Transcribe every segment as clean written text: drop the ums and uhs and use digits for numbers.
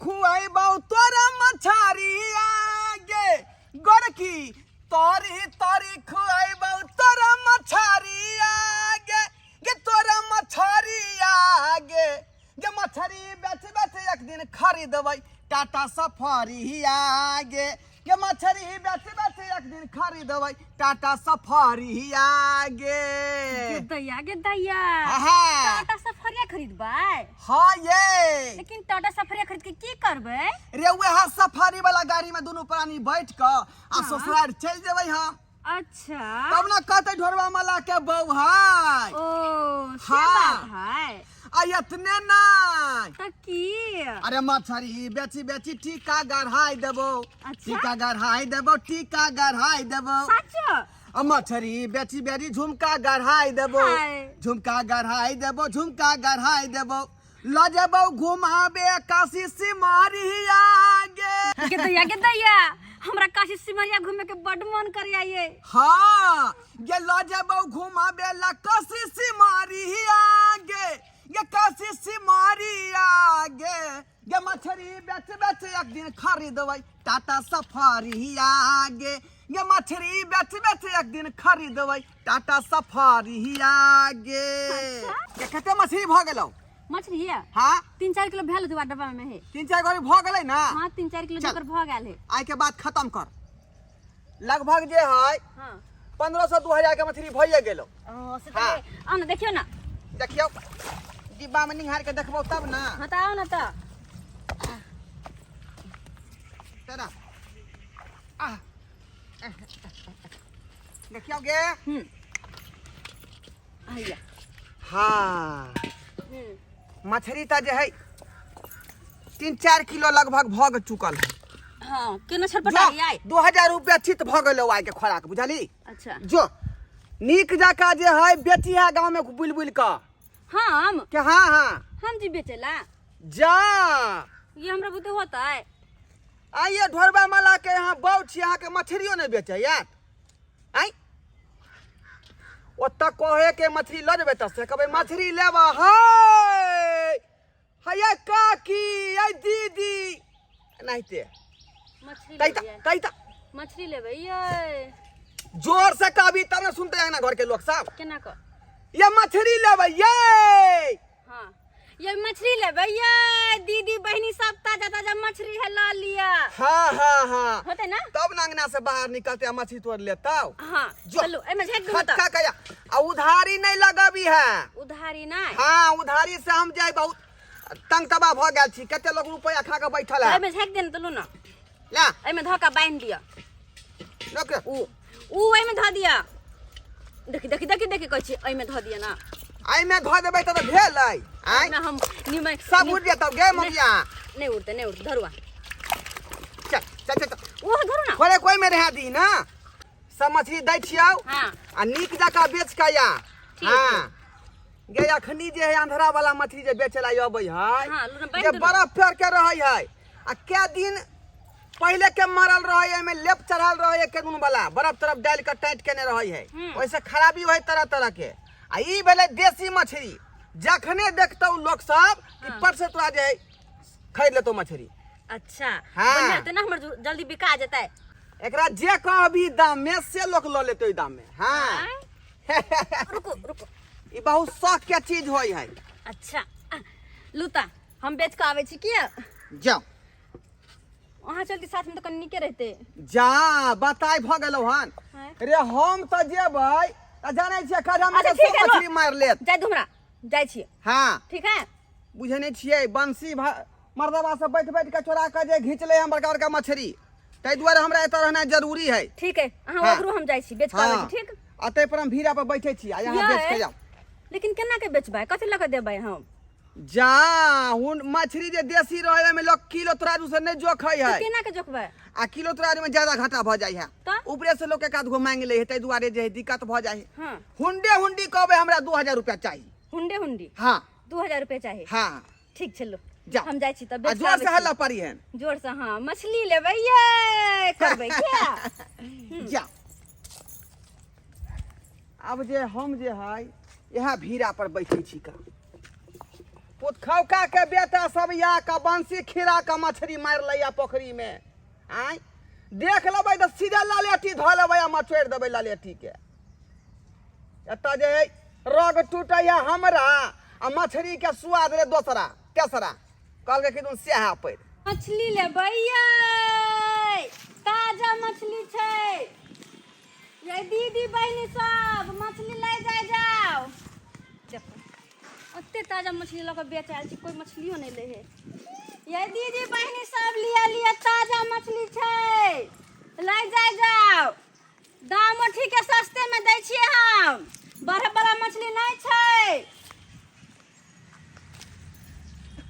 खुआइबौ तोरा मछरी आगे गोरकी तरी तरी खुआइबौ तोरा मछरी आगे गे तोरा मछरी आगे गे मछरी बेच बेच एक दिन खरीदबै टाटा सफारी आगे गे मछरी बेच बेच एक दिन खरीदबै टाटा सफारी आगे। गे दैया, गे दैया। हाँ। टाटा सफरिया खरीदबै? हाँ ये। लेकिन टाटा सफरिया खरीद के की करबै? रे वएह सफारी वाला गाड़ी में दुनू प्राणी बैठ कऽ आ ससुराल चलि जेबै हम। अच्छा। तब ना कहते ढोरवा मला के बहू है। ओ से हाँ। बात है। आ इतने नहीं त की? अरे मछरी बेची बेची टीका गढ़ाई देबो। अच्छा। टीका गढ़ाई देबो, टीका गढ़ाई देबो। सच? आ मछरी बेची बेची झुमका गढ़ाई देबो। हाय। झुमका गढ़ाई देबो, झुमका गढ़ाई देबो, ल जेबो घुमाबे काशी सिमरिया गे। गे दैया, गे दैया, हमरा काशी सिमरिया घूमे के बड मन करे ये। हाँ गे ल जेबो घुमाबे ला काशी सिमरिया गे, गे काशी सिमरिया गे, गे मछरी बेच बेच एक दिन खरीदबै टाटा सफारी गे, गे मछरी बेच बेच एक दिन खरीदबै टाटा सफारी गे। अच्छा। गे कते मछली भऽ गेलौ? मछली है? हाँ। 3-4 किलो भेल होतै डब्बा में है। 3-4 किलो भऽ गेलै ना? हाँ, 3-4 किलो चल। जोकर भऽ गेल है। आइ के बाद खत्म कर। लगभग जे है हाँ। 1500-2000 के मछली भइए गेलौ। ओ, से त हाँ। है। आउ ना देखियौ ना। देखियौ डिब्बा में निहार के देखबौ तब ना। हाँ त आउ ना त। तेरा। आह। देखियौ गे। आइया। हाँ। मछली त जे है 3-4 किलो लगभग भऽ चुकल है। हाँ, केना छटपटा जो, आइ? 2000 रुपया चित भऽ गेलौ आइ के खोराक, बुझली? अच्छा। जो नीक जकाँ जे है बेची है गाँव में बुलि बुलि कऽ। हम? के हाँ, हाँ। हम जी बेचेला? जा। ये हमरा बुते होता है। आइए ढोरबा मला के यहाँ बौ छी, अहाँके मछलियो नहि बेचै यार। आइ ओतऽ कहे के मछली लऽ जेबै तऽ से कहबै मछली लेबऽ है हैया काकी ऐ दीदी एनाहिते। मछली कहिता, लेबै। कहिता। मछली लेबै ये। जोर से कहबी तब ने सुनते अंगना घर के लोग सब। केना कह? ये मछली लेबै ये। हाँ ये मछली लेबै ये दीदी बहिनी सब ताजा ताजा मछली है ला लिया। हाँ, हाँ, हाँ। होते ना? तब ना अंगना से बाहर निकलते आ मछली तोड़ लेता। हाँ, जो। चलो, एमे झाँक दूँ खटका तो। कया। आ उधारी नहीं लगाबी है। उधारी नहीं? हाँ, उधारी से हम जाए बहुत तंग तबाह भ गेल छी, कते लोग रुपया खा के बैठल है। एमे झाँक देन तो लू ना। ला। एमे धोका बांध दिया। रोक रे। ऊ एमे धो दिया। देखी, देखी, देखी, देखी कहै छी, एमे धो दिया ना। एमे धो देबै त भेल है। आँय? ना हम निमन सब उड़ जेतौ गे ममिया। नहीं उड़ते, नहीं उड़ते, धरुआ। चल, चल, चल, चल। वो धरू ना। थोड़े कोई में रहा दी ना। सब मछली दै छियौ। हाँ। आ नीक जकाँ बेच के आ। ठीक। हाँ। गे अखनी जे है अंधरा वाला मछली जे बेचे ला अबै है, हाँ, लूना बान्हि जे देलहुँ। बर्फ फेर के रहै है आ कै दिन पहले के मरल रहै है, एहिमे लेप चढ़ल रहै है केदुन वाला, बर्फ तरफ डालि के टाइट केने रहै है, ओहिसे खराबी होइ तरह तरह के। आ ई भेलै देसी मछली, जखने देखतौ लोक सब कि पर से तोरा जे है खरीद लेतौ मछली। अच्छा। हाँ। बढ़िया होतै ना, हमर जल्दी बिका जेतै। एकरा जे कहबी दाम में से लोक लऽ लेतौ ई दाम में। हाँ। आँय? रुको, रुको। ई बहुत शौक के चीज होय है। अच्छा, लूता हम बेच के आबै छी किया? जाओ। वहाँ चलती साथ में तो कनी नीके रहते। जा बताय भ गेलौ हन। हाँ। रे हम त जेबै त जानै छियै खड़ा में अच्छा, सब ठीक है, मछली मार लेत। जाय दू हमरा, जाय छियै। हाँ। ठीक है? बुझै नै छियै बंसी मर्दबा सब बैठ बैठ के चोरा के जे घींच ले हम बड़का बड़का मछली, ताहि दुआरे हमरा एतऽ रहनाइ जरूरी है। ठीक है, अहाँ हाँ। ओकरो हम जाइ छी बेच के आबै हाँ। छी, ठीक? आ ताहि पर हम भीड़ा पर बैठे छी आ यहाँ यै, बेच के जाउ। लेकिन केना के बेचबै, कथी लऽ के देबै हम? जा हुन मछली जे देसी रहे ओहिमे लोग किलो तराजू से नहि जोखै है। तऽ केना के जोखबै? आ किलो तराजू में ज्यादा घाटा भऽ जाइ है। तऽ? ऊपरे से लोग एक आध गो मांगि लै है, ताहि दुआरे जे है दिक्कत भऽ जाइ है। हाँ। हुंडे हुंडी कहबै हमरा 2000 रुपया चाही। हुंडे हुंडी? हाँ। 2000 रुपया चाही? हाँ। ठीक छै लो। जा। हम जाइ छी तऽ आ बेच के जोर आबै से छी। हल्ला पड़ी है। जोर से, हाँ, मछली लेबै ये करबै क्या? जा। आब जे हम जे है इएह भीड़ा पर बैठे छी का। पुतखौका के बेटा सब या का बंसी खीरा का मछली मारि लैया पोखरी में आय देख लेबै तऽ सीधे ललेटी धऽ लेबै आ मचोड़ि देबै ललेटी के एतऽ जे है रग टूटैया हमरा आ मछली के स्वाद रे दोसरा तेसरा कहलकै कि तुम सएह पड़ि मछली लेबै यै ताजा मछली छै यै दीदी बहिनी सब मछली लै जाय जाओ ओते ताजा मछली लऽ कऽ बेच आयल छी कोई मछलियो नहि लै है यै दीदी बहिनी सब लिअ लिअ ताजा मछली छै लै जाय जाओ दामो ठीक है सस्ते में दै छियै हम बर्फ वाला मछली नहि छै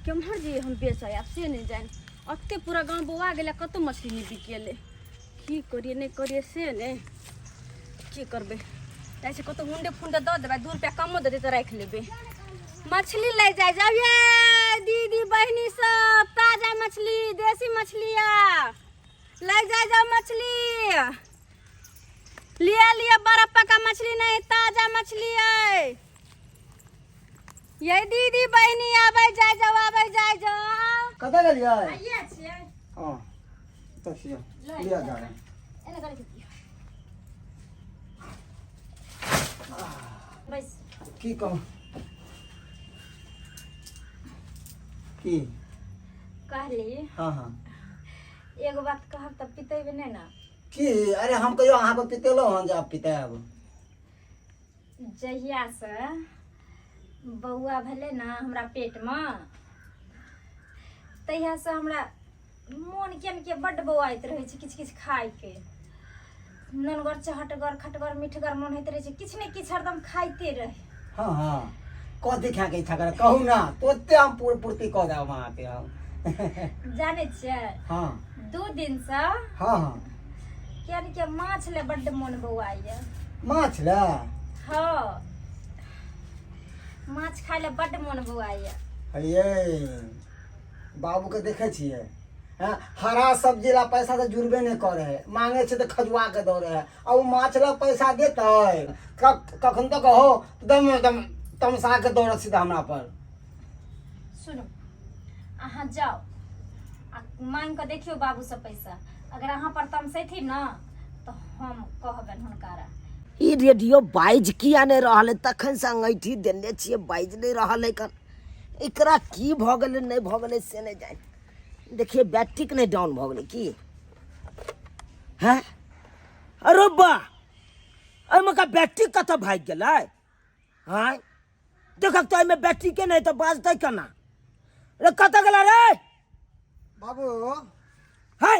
केम्हर जइए हम बेचऽ आब से नहि जानि ओते पूरा गाँव बौआ गेलै कतहु मछली नहि बिकेलै की करियै नहि करियै से नहि की करबै जाइ छै कतहु हुंडे फुंडे दऽ देबै 2 रुपया कमो देतै तऽ राखि लेबै मछली लै जाइ जाउ ये दीदी बहिनी सब ताजा मछली देसी मछली यऽ लै जाइ जाउ मछली लिअ लिअ बर्फ पका मछली नहीं ताजा मछली है ये दीदी बहिनी आबै जाय जाओ आबै जाय जाओ कतऽ गेलियै आइए छियै हँ तऽ छियै लिअ जा रहे एने करै छी बैस की कहू की कहली हँ हँ एगो बात कहब तऽ पितेबे नहि ने की अरे हम कहियो अहाँके पितेलहुँ हन जे आब पितायब जहियासँ बौआ भेलै ने हमरा पेटमे तहियासँ हमरा मोन के ने के बड्ड बौआइत रहै छै किछु किछु खायके नोनगर चहटगर खटगर मिठगर मोन होइत रहै छै किछु ने किछु हरदम खाइते रहे हँ हँ कथी खायके इच्छा करे कहू ना तोते हम पूर्ति कऽ देब अहाँके हम जानै छियै हँ 2 दिनसँ हँ हँ किया ने किया माछ ले बड्ड मोन बौआइए माछ ले हँ माछ खाय ले बड्ड मोन बौआइए ये बाबूके देखै छियै हँ हरा सब्जी ला पैसा तऽ जुड़बे नहि करै है मांगे छै तऽ खजुआ के दौड़े है आ ओ माछ ला पैसा देतै कखन तऽ कहो दम दम तमसा के दौड़त सीधा हमरा पर सुनू अहाँ जाउ आ मांगि कऽ देखियौ बाबूसँ पैसा अगर अहाँ पर तमसेथिन ने तऽ हम कहबनि हुनकारा ई रेडियो बाजि किया नहि रहल है तखन से अंगैठी देने छियै बाजि नहि रहल है कन एकरा की भऽ गेलै नहि भऽ गेलै से नहि जानि देखिए बैटरीक नहि डाउन भऽ गेलै की हैं अरे बा एहिमे का बैटरी कतऽ भागि गेलै आँय देखक तऽ एहिमे बैटरीके नहि तऽ बाजतै केना रे कतऽ गेला रे बाबू है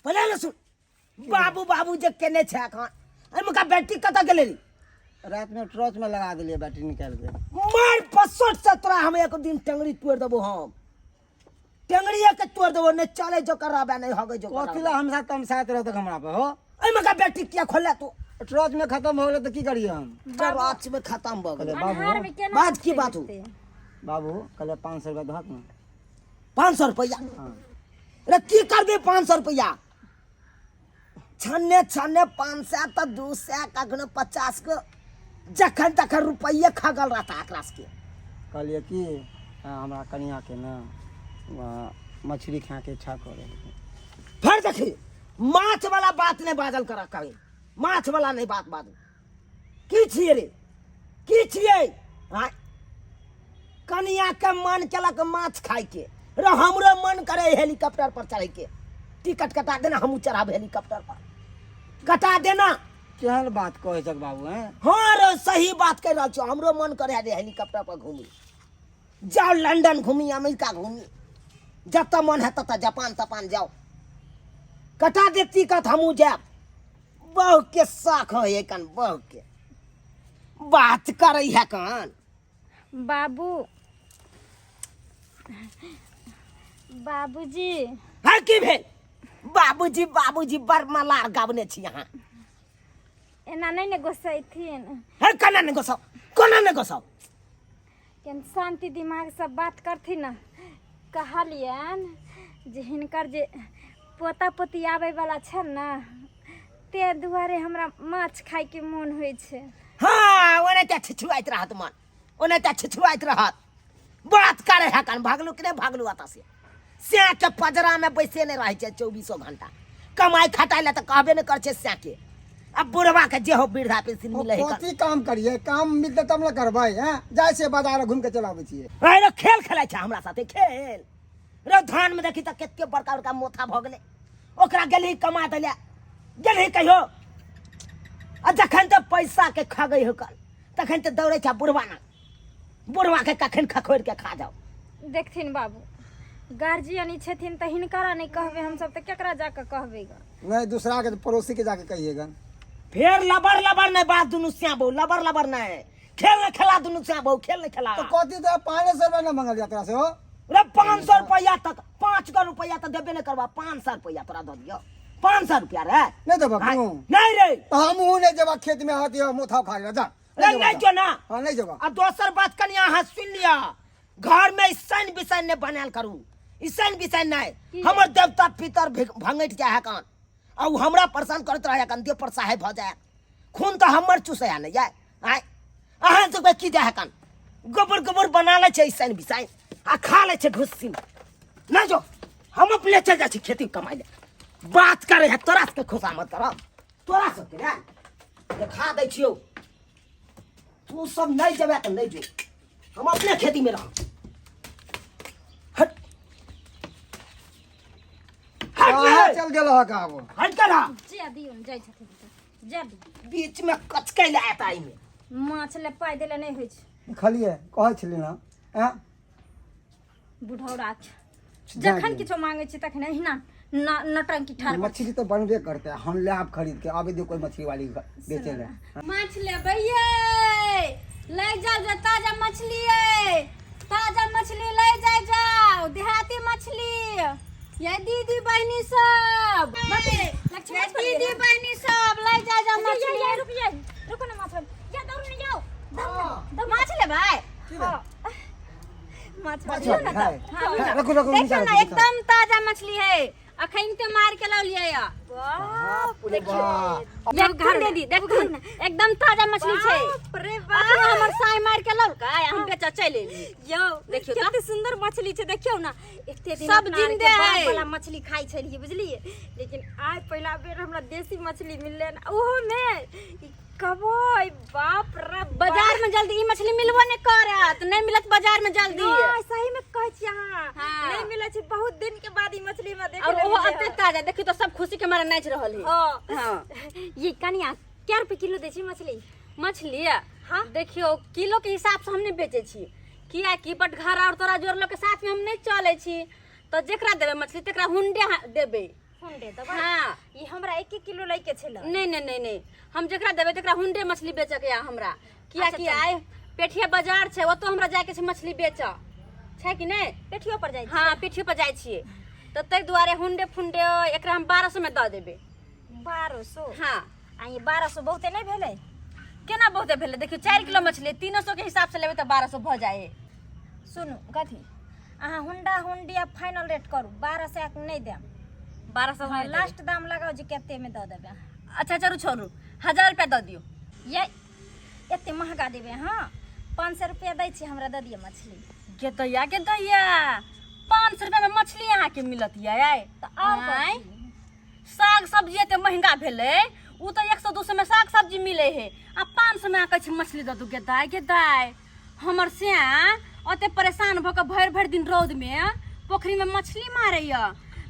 पहिले ने सुन बाबू बाबू जे केने छै एखन एहिमे का बैटरी कतऽ गेलै रे रातिमे ट्रच में लगा देलियै बैटरी निकालि के मार पसोट से तोरा हम एक दिन टंगड़ी तोड़ देबो हम टंगड़िए के तोड़ देबो नहीं चले जो कर रहबे नहीं हगे जो कर कथी ला हमसा तमसाइत रहत हमरा पर हो एहिमे का बैटरी किया खोलले तू ट्रच में खत्म हो गेलै तऽ की करियै हम ट्रच में खत्म भऽ गेलै कहलियै बाबू अन्हारमे केना बात की बात हो बाबू कहलियै 500 रुपया दहक ने 500 रुपया हाँ रे की करबे 500 रुपया छन्ने छन्ने 500 तऽ 200 कखनो 50 के जखन तखन रुपये खगल रहता एकरा सबके कहलियै कि हमरा कनियाके ने मछली खायके इच्छा करै है फिर देखी माछ वाला बात नहीं बाजल कर कभी माछ वाला नहीं बात बाजू की छियै रे की छियै आँय कनिया के मन केलक माछ खायके रे हमरो मन करे हेलीकॉप्टर पर चढ़ैके टिकट कटा देना हमहूँ चढ़ाब हेलीकॉप्टर पर कटा देना केहन बात कहै छक बाबू हैं हाँ रे सही बात कहि रहल छियौ हमरो मन करे रे हेलीकॉप्टर पर घूमी जाओ लंदन घूमी अमेरिका घूमी जतऽ मन है ततऽ जापान तापान जाओ कटा दे टिकट हमहूँ जायब बहु के शौक होइए कन बहु के बात करै है कन बाबू बाबूजी है की भेल बाबूजी बाबूजी बड़ मलार गाबने छी अहाँ एना नहि ने गोसैथिन है केना नहि गोसाउ कोना नहि गोसाउ केहन शान्ति दिमागसँ बात करथिन ने कहलियनि जे हिनकर जे पोता पोती आबैवला छनि ने ताहि दुआरे हमरा माछ खायके मोन होइ छै हाँ ओनाहिते छिछुआइत रहत मन ओनाहिते छिछुआइत रहत बात करे है कन भागलू कि नहि भागलू एतऽ से सैके पजरामे बैसे नहि रहै छै चौबीसो घंटा कमाइ खटाइ लए तऽ कहबे नहि करै छै सैके आ बुढ़वा के जे हो वृद्धा पेंशन मिलै है कथी काम करिए काम मिलतै तब ने करबै हैं जाइ छियै बाजार घूम के चल आबै छियै अरे खेल खेलै छै हमरा साथे खेल रे धान में देखी तऽ कते बड़का बड़का मोथा भऽ गेलै ओकरा गेलही कमा दैले गेलही कहियो आ जखन तऽ पैसा के खगै हो कल तखन तऽ दौड़ै छै बुढ़वा ना बुढ़वा के कखन खखोरि के खा जाओ देखथिन बाबू गार्जियन ई छथिन तऽ हिनकरा नहि कहबै हमसब तऽ केकरा जाकऽ कहबै ग नहीं दूसरा के पड़ोसी के जाके कहिएगा फेर लबर लबर नहीं बात दुनू श्याम बहु लबर लबर नहीं खेल नहीं खेला दुनू श्याम बहु खेल नहीं खेला तो कथी तो 500 रुपया ना मंगल तोरा से हो रे 500 रुपया तक 5 गो रुपया तो देबे नहीं करबा 500 रुपया तोरा दऽ दियो 500 रुपया रे नहीं देबा हाँ, तू नहीं रे तो हमहूँ नहीं जेबा खेत में हाथी मोथा उखाड़ ले जा रे नहीं जो ना हाँ नहीं जेबा आ दोसर बात कनि अहाँ सुनि लिअ घर में ईसन बिसन नहीं बनायल करू ईसन बिसन नहीं हमर देवता पितर भंगैठ जाय है कान आ उ हमरा परेशान करैत रहे कान देह पर साहेब भऽ जाय खून तऽ हमर चूसै नहि जाय आय अहाँ सबके की जाय है कान गोबर गोबर बना लै छै ईसन बिसन आ खा लै छै घुस्सी नहि जो हम अपने चलि जाइ छी खेती कमाइ लए बात करे है तोरा सबके खुशामद करब तोरा सबके ने देखा दै छियौ तू सब नहीं जेबे तऽ नहीं जो हम अपने खेती में रहब हट हट कहाँ रे, चल गेल हक आब हट कर रहा जा दियौ जाइ छथिन तऽ जा दियौ बीच में कचकै ले आता एहिमे माछ ले पाइ देले नहि होइ छै खलिए कहै छली ना आँय बुढ़ौरा छै जखन किछो मांगे छी तखन एहिना नटंकी ठाढ़ कर मछली तो बनबे करते हैं हम ले आप खरीद के आबे दियो कोई मछली वाली बेचे ले माछ लेबै यै लै जाओ जे ताजा मछली यै ताजा मछली लै जाय जाओ देहाती मछली ये दीदी बहनी सब ये दीदी बहनी सब लै जाय जाओ मछली ये रुक जाए रुको ना माछ या दौड़ नहीं जाओ दौड़ माछ लेबै माछ माछ लियौ ना है। तऽ। हाँ, है, रखू रखू देखियौ निकालो, ना निकालो। एकदम ताजा मछली है अखन ते मार के लौलियै या बाप रे बाप। देखथुन दीदी देखथुन एकदम ताजा मछली छै बाप रे अखन हमर साई मार के लौलकै हम बेचऽ चलि एली यौ देखियौ तऽ। कते सुंदर मछली छै देखियौ ना एते दिन सब अपना आरके जिन्दे बर्फ है। वाला मछली खाइ छलियै बुझलियै लेकिन आइ पहिला बेर हमरा देसी मछली मिललै हन ओहो मे ई कबई बाप रे बाजार में जल्दी ई मछली मिलबो नहीं करत नहीं मिलत बाजार में जल्दी नहीं, सही में कहै छी अहाँ हाँ। नहीं मिलै छै बहुत दिन के बाद ई मछली हमरा देखे और लए ओहो मिललै अते ताजा देखियौ तो सब खुशी के मारे नाचि रहल है हँ हाँ ये कनिया कै रुपए किलो दै छी मछली मछली हाँ देखियौ किलो के हिसाब से हम नहीं बेचै छी कियाकि बटघरा और तोरा जोड़लो के साथ में हम नहीं चलै छी तो जेकरा देबै मछली तेकरा हुंडे देबै हुंडे देबै हाँ ई हमरा एक एक किलो लैके छलै नहीं नहीं नहीं नहीं हम जेकरा देबै तेकरा हुंडे मछली बेचऽ के या हमरा कियाकि आइ पेठिया बाजार छै ओतौ हमरा जायके छै मछली बेचऽ छै कि नहि पेठियो पर जाइ हाँ पेठियो पर जाइ छियै तऽ ताहि दुआरे हुंडे फुंडे एकरा हम 1200 में दऽ देबै 1200 हाँ आ ई 1200 बहुते नहि भेलै केना बहुते भेलै देखियौ 4 किलो मछली 300 के हिसाब से लेबै तऽ 1200 भऽ जाइ सुनू कथी अहाँ हुंडा हुंडी आ फाइनल रेट करू 1200 के नहि देब 1200 हाँ, लास्ट दाम लगाउ जे कते में दऽ देबै अहाँ अच्छा चलू छोड़ू 1000 रुपया दऽ दियौ ये एते महंगा देबै अहाँ 500 रुपया दै छी हमरा दऽ दिअ मछली गे दैया गे दैया 500 रुपया में मछली अहाँके मिलत यै तऽ आओर आँय? कथी? साग सब्जी एते महंगा भेलै उ तऽ 100 200 में साग सब्जी मिलै है आ 500 में अहाँ कहै छी मछली दऽ दू गे दाय गे दाय हमर स्या ओते परेशान भऽ कऽ भरि भरि दिन रौदमे पोखरिमे मछली मारैया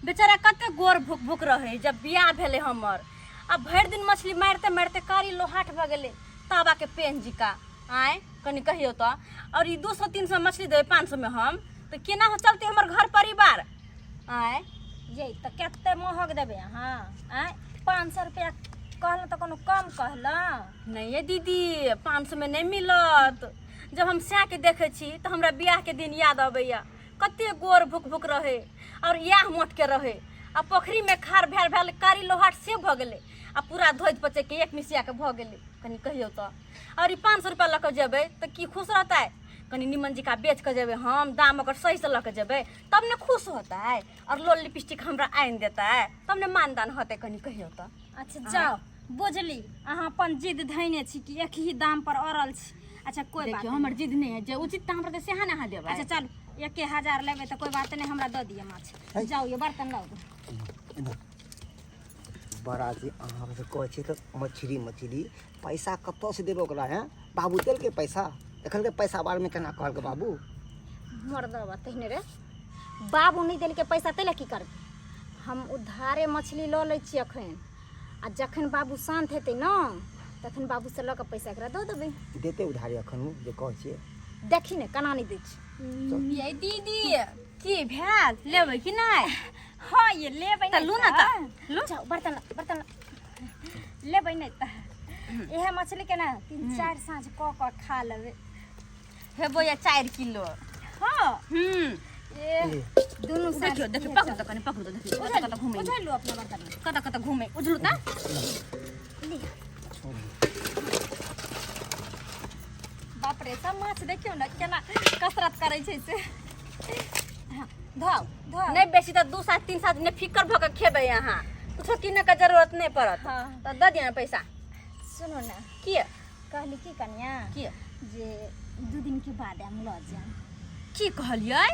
बेचारा कते गोर भूख भूख रहै जब बियाह भेलै हमर आ भरि दिन मछली मारिते मारिते कारी लोहाट भऽ गेलै ताबाके पेन जिका आँय कनि कहियौ तऽ आओर ई 200 300 मछली देबै 500 मे हम तऽ केना हो चलतै हमर घर परिवार आँय ये तऽ कते महग देबै अहाँ आँय 500 रुपया कहलहुँ तऽ कोनो कम कहलहुँ नहीं ये दीदी 500 में नहीं मिलत जब हम सएह के देखै छी तऽ हमरा बियाह के दिन याद अबैया कते गोर भुक भुक रहे और इएह मोट के रहे आ पोखरी में खार भेल भेल कारी लोहाट से भऽ गेलै आ पूरा धोइत पचै के एक मिसिया के भऽ गेलै कनि कहियौ तऽ और ई 500 रुपया लऽ कऽ जेबै तऽ की खुश रहतै कनि निमन जिका बेच कऽ जेबै हम दाम ओकर सहीसँ लऽ कऽ जेबै तब ने खुश होतै और लोल लिपस्टिक हमरा आनि देतै तब ने मानदान होतै कनि कहियौ तऽ अच्छा जाओ बुझली अहाँ अपन जिद धैने छी कि एक ही दाम पर अड़ल छी अच्छा कोई बात देखियौ नहीं। हमर जिद नहि है जे उचित दाम रहतै सेहा ने अहाँ देबै। अच्छा चलू, 1000 लेबै तऽ कोई बात नहीं, हमरा दऽ दिअ माछ। जाउ ये बर्तन लाउ। बड़ा जी अहाँ से कहै छी तऽ मछली मछली पैसा कतऽसँ देबै ओकरा? हैं, बाबू देलकै पैसा? देखलकै पैसा बारेमे केना कहलकै बाबू? मर्दबा तहिने रे, बाबू नहि देलकै पैसा तै लए की करबै? हम उधारे मछली लऽ लै छी अखन, आ जखन बाबू शान्त हेतै ने तखन बाबूसँ लऽ कऽ पैसा एकरा दऽ देबै। देतै उधारी अखन ओ जे कहै छियै? देखी ने केना नहि दै छै। ये दीदी, की भेल, लेबै कि नहि? हँ ये, लेबै। तऽ लू ने, तऽ लू। जाउ बर्तन ला, बर्तन ला। लेबै नहि तऽ इएह मछली के ने 3-4 साँझ कऽ कऽ खा लेबै। हेबो या 4 किलो। हँ। ए दुनू साँझ। देखियौ देखियौ, पकड़ू तऽ कनि, पकड़ू तऽ, देखियौ कतऽ कतऽ घुमै। उझलू अपना बर्तन में। कतऽ कतऽ घुमै, उझलू तऽ। लिअ। बाप रे, सब माछ देखियौ ने केना कसरत करै छै से। हँ, धोउ धोउ। नहि बेसी तऽ 2 सात 3 सात नहि फिकर भऽ कऽ खेबै अहाँ, कुछो किनऽ के जरूरत नहि पड़त। हँ। तऽ दऽ दिअ ने पैसा। सुनू ने। किए? कहली की कनिया किए? जे 2 दिन के बाद आयब, लऽ जायब। की कहलियै?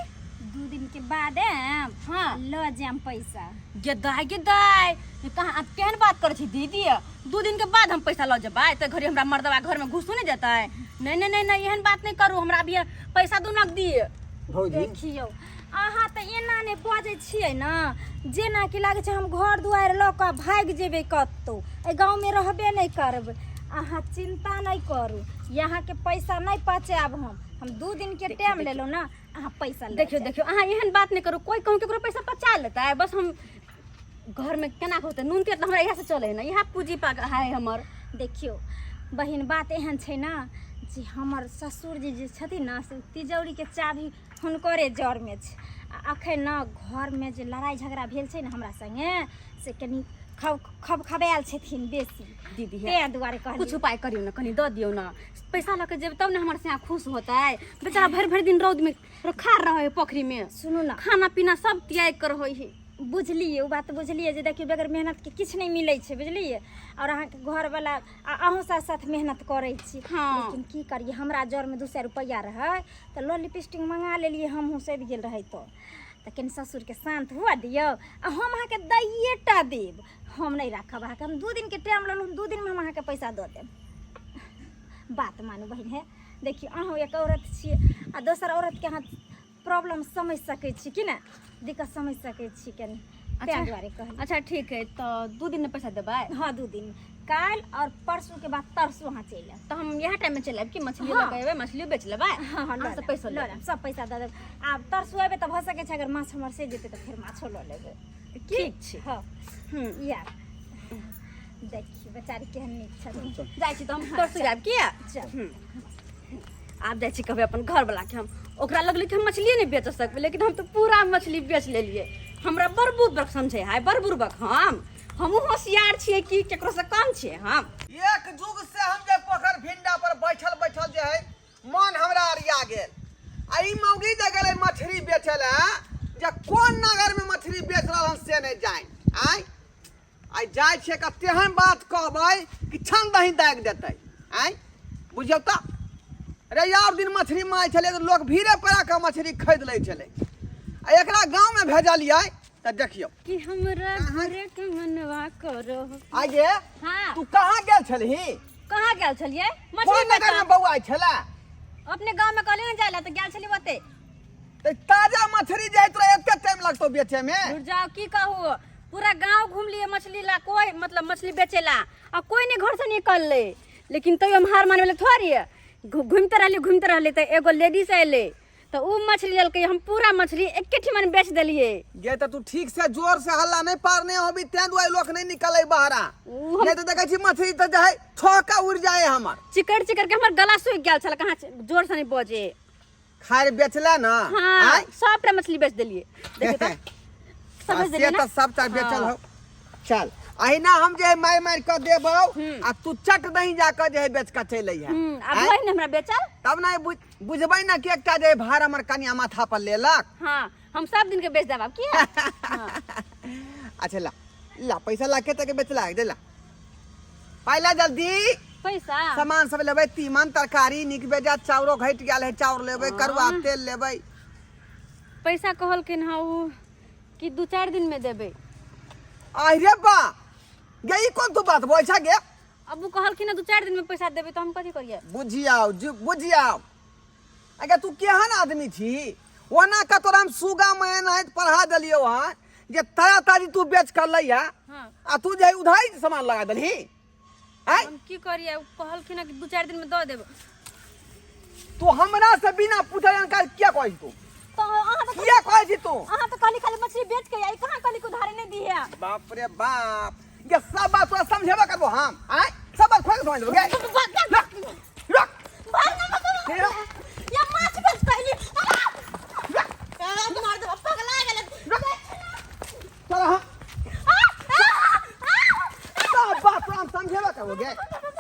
2 दिन के बाद आयब। हँ। लऽ जायब पैसा। गे दाय, गे दाय, ई कहाँ आब केहन बात करै छी दीदी? 2 दिन के बाद हम पैसा लऽ जेबै तऽ घड़ी हमरा मर्दबा घर में घुसू नहि देतै। नहि नहि नहि नहि, एहन बात नहि करू, हमरा अभी पैसा दूनक दिअ। भौजी। देखियौ, अहाँ तऽ एना नहि बजै छियै ने जेना कि लागै छै हम घर दुआरि लऽ कऽ भागि जेबै कतहु, एहि गाँवमे रहबे नहि करबै। अहाँ चिन्ता नहि करू, यहाँके पैसा नहि पचायब हम। हम 2 दिनके टाइम लेलहुँ ने, अहाँ पैसा लऽ देखियौ जायब। देखियौ, अहाँ एहन बात नहि करू। कोइ कहूँ केकरो पैसा पचा लेतै? बस हम घरमे केना होतै, नून तेल तऽ हमरा इएह से चलै है ने, इएह पूँजी पाक है हमर। देखियौ बहिन, बात एहन छै ने जे हमर ससुरजी जे छथिन ने से तिजौरीके चाभी हुनकरे जरमे छै, आ अखन ने घरमे जे लड़ाइ झगड़ा भेल छै ने हमरा संगे से कनि खब खबखबायल छथिन बेसी। दीदी हे, तें दुआरे कहली। कुछ उपाय करियौ ने, कनि दऽ दियौ ने पैसा। लऽ कऽ जेबै तब ने हमर सैया खुश होतै। बेचारा भरि भरि दिन रौदमे खार रहै है पोखरिमे। सुनू ने। खाना पीना सब त्याग कर रहै है। बुझलियै, ओ बात बुझलियै जे देखियौ बगैर मेहनतके किछु नहि मिलै छै, बुझलियै? आओर अहाँके घरवला आ अहूँ साथ साथ मेहनत करै छी। हँ। लेकिन की करियै, हमरा जरमे 200 रुपैआ रहै तऽ लऽ लिपस्टिक मङ्गा लेलियै हमहूँ, सधि गेल रहै। तऽ कनि ससुरके शान्त हुअ दियौ आ हम अहाँके दैये टा देब, हम नहि राखब अहाँके। हम 2 दिनके टाइम लेलहुँ, 2 दिनमे हम अहाँके पैसा दऽ देब। बात मानू बहिन। हे देखियौ, अहूँ एक औरत छियै आ दोसर औरतके अहाँ प्रॉब्लम समझि सकै छी कि नहि, दिक्कत समझि सकै छी कनि, ताहि दुआरे कहली। अच्छा ठीक है, तऽ 2 दिन में पैसा देबै? हँ, 2 दिन, काल्हि आओर परसूके बाद तरसू अहाँ चलि आयब। तऽ हम इएह टाइम में चलि आयब कि मछली हँ। लऽ कऽ एबै, मछलियो बेच लेबै। हँ हँ, लऽ अहाँसँ लेब, पैसो लऽ लेब। लेब, सब पैसा दऽ देब। आब तरसू एबै तऽ भऽ सकै छै अगर माछ हमर से जेतै तऽ फेर माछो लऽ लेबै। ठीक छै। हँ। या देखियौ बेचारी केहन नीक छथिन। जाइ छी तऽ हम परसू जायब किया। चल। आब जाइ छी कहबै अपन घरवला के हम। ओकरा लगलै कि हम मछलिए नहि बेच सकबै, लेकिन हम तऽ पूरा मछली बेच लेलियै। हमरा बड़ बुड़बक समझै है, बड़ बुड़बक। हमहूँ होशियार छियै कि केकरो से कम छियै हम? एक जुग से हम जे पोखर भिंडा पर बैठल बैठल जे है मन हमरा अरिया गेल, आ ई मौगी जे गेलै मछली बेचै लए, जे कोन नगर में मछली बेच रहल हन से नहि जानि। आँय, आइ जाइ छियै का तेहन बात कहबै कि छन दही दागि देतै। आँय, बुझियौ तऽ रे, यार दिन मछली मारै छलै तऽ लोक भीड़े पड़ा कऽ मछली खरीद लै छलै, आ एकरा गाँवमे भेजलियै तऽ देखियौ कि हमरा घरे के मनवा करो। आगे। हाँ। तू कहाँ गेल छलही? कहाँ गेल छलियै? मछली कोन नगर में बेचऽ। बौआइ छलै? अपने गाँव में कहलियै ने जाय लए तऽ गेल छलियै ओते। तऽ ताजा मछली जाइत रहे, एते टाइम लगतौ बेचे में? रुक जाओ, की कहू, पूरा गांव घूम लिए मछली ला, कोई मतलब मछली बेचे ला आ कोई नहीं घर से निकलले। लेकिन तैयो हम हार मानबे थोड़ी। घूमते रहली, घूमते रहली तऽ एगो लेडीज अयलै तऽ उ मछली लेलकै, हम पूरा मछली एके ठिमन बेच देलियै। गे तऽ तू ठीक से जोर से हल्ला नहीं पारने होबी, तें दुआरे लोक नहीं निकले बहरा। उ हम नहीं तो देखै छी मछली तऽ जे है छहका उड़ जाए हमर। चिकड़ चिकड़ के हमर गला सूखि गेल छल, कहाँ जोर से नहीं बजे। खैर बेचला ना? हाँ। आँय? सबटा मछली बेच देलियै, देखियौ तऽ समझ से देलियै ना। तऽ सबटा बेचल हाँ। हो। चल, अहिना हम जे मारि मारि कऽ देबौ आ तू चट दही जा कऽ जे है बेच कऽ चलि अइहे। आब आँय? वही ने हमरा बेचल। तब ने बुझबै ने कि एकटा जे भार हमर कनिया माथा पर लेलक। हाँ, हम सब दिन के बेच देब आब किया। हाँ। अच्छा ला ला पैसा ला के तक बेचला दे, ला पाइला जल्दी। पैसा सामान सब लेबै, तीमन तरकारी नीक बेजा, चाउरो घटि गेल है, चाउर लेबै, करुआ तेल लेबै। पैसा कहलखिन हँ ओ कि 2-4 दिन में देबै। अरे बा गे, ई कोन तू बात बोल छा गे? अब ओ कहलखिन हँ 2-4 दिन में पैसा देबै तऽ हम कथी करियै? बुझियाओ जी बुझियाओ, अगर तू केहन आदमी छी, ओना का तोरा हम सुगा में एनाहित पढ़ा देलियौ हँ जे ताजा ताजी तू बेच कर लैया। हाँ। आ तू जे उधारी सामान लगा देलही आय। हम की करियै? ओ कहलखिन हँ कि 2-4 दिन में दऽ देब। तू हमरा से बिना पूछल जानकारी किया कहै छी तू? तऽ अहाँ तऽ किया कहै छी तू? अहाँ तऽ कहली खाली मछली बेच के आई, कहाँ कहली कि उधारी नहीं दी है? बाप रे बाप, ये सब बात तोरा समझेबा करबो हम आय, सब बात खोल के समझ देबो गे। रुक रुक। या माछ बेच पहली मार देब, पगला गेल। चल। हाँ, सब बात तोरा हम समझेबा करबो गे,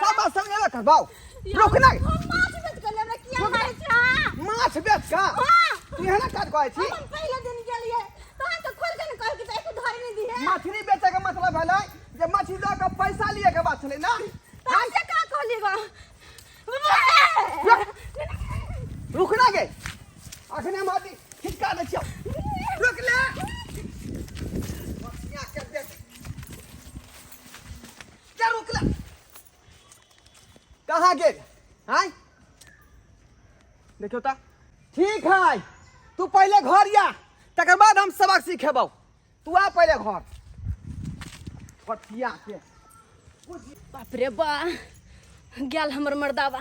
सब बात समझेबा करबो। रुक ना। माछ बेच के हमरा किया मारै छी अहाँ? माछ बेच का तू एहना काज कहै छी? हम पहिले दिन गेलियै तहन तऽ खोल के ने कहलकै तऽ एक उधारी नहीं दी है। मछली बेचे के मतलब भेलै जे मछली दऽ के पैसा लिए के बात छलै ना? तहन से कहाँ कहलियै गो? रुक ना गे, अखने हम आदमी खिचका दै छियौ, रुक ले। मछलिया के बेच क्या? रुक ले। कहाँ गेल आय? देखियौ तऽ ठीक है, तू पहिले घर या, तकर बाद हम सबक सिखेबौ। तू आ पहिले घर पथिया के। बाप रे बा, गेल हमर मर्दाबा,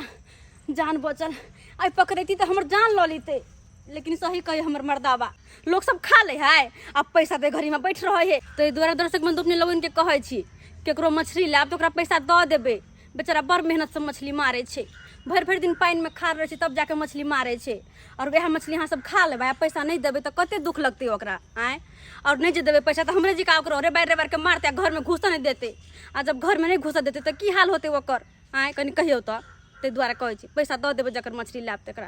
जान बचल। आइ पकड़ैती तऽ हमर जान लऽ लेतै। लेकिन सही कही हमर मर्दाबा, लोक सब खा ले है आ पैसा दे घड़ी में बैठ रहे है। ताहि दुआरे दर्शक बंधु अपने लोगन के कहै छी, केकरो मछली लायब तऽ ओकरा पैसा दऽ देबै। बेचारा बड़ मेहनतसँ मछली मारै छै, भरि भरि दिन पानिमे खाड़ रहै छै तब जाके मछली मारै छै। आओर वएह मछली अहाँ सब खा लेबै आ पैसा नहि देबै तऽ कते दुख लगतै ओकरा आँय? आओर नहि जे देबै पैसा तऽ हमरे जिका ओकरो रे बारि रे बारि के मारतै आ घरमे घुसऽ नहि देतै। आ जब घरमे नहि घुसऽ देतै तऽ की हाल होतै ओकर आँय, कनि कहियौ तऽ? ताहि दुआरे कहै छी, पैसा दऽ देबै जकर मछली लायब तकरा।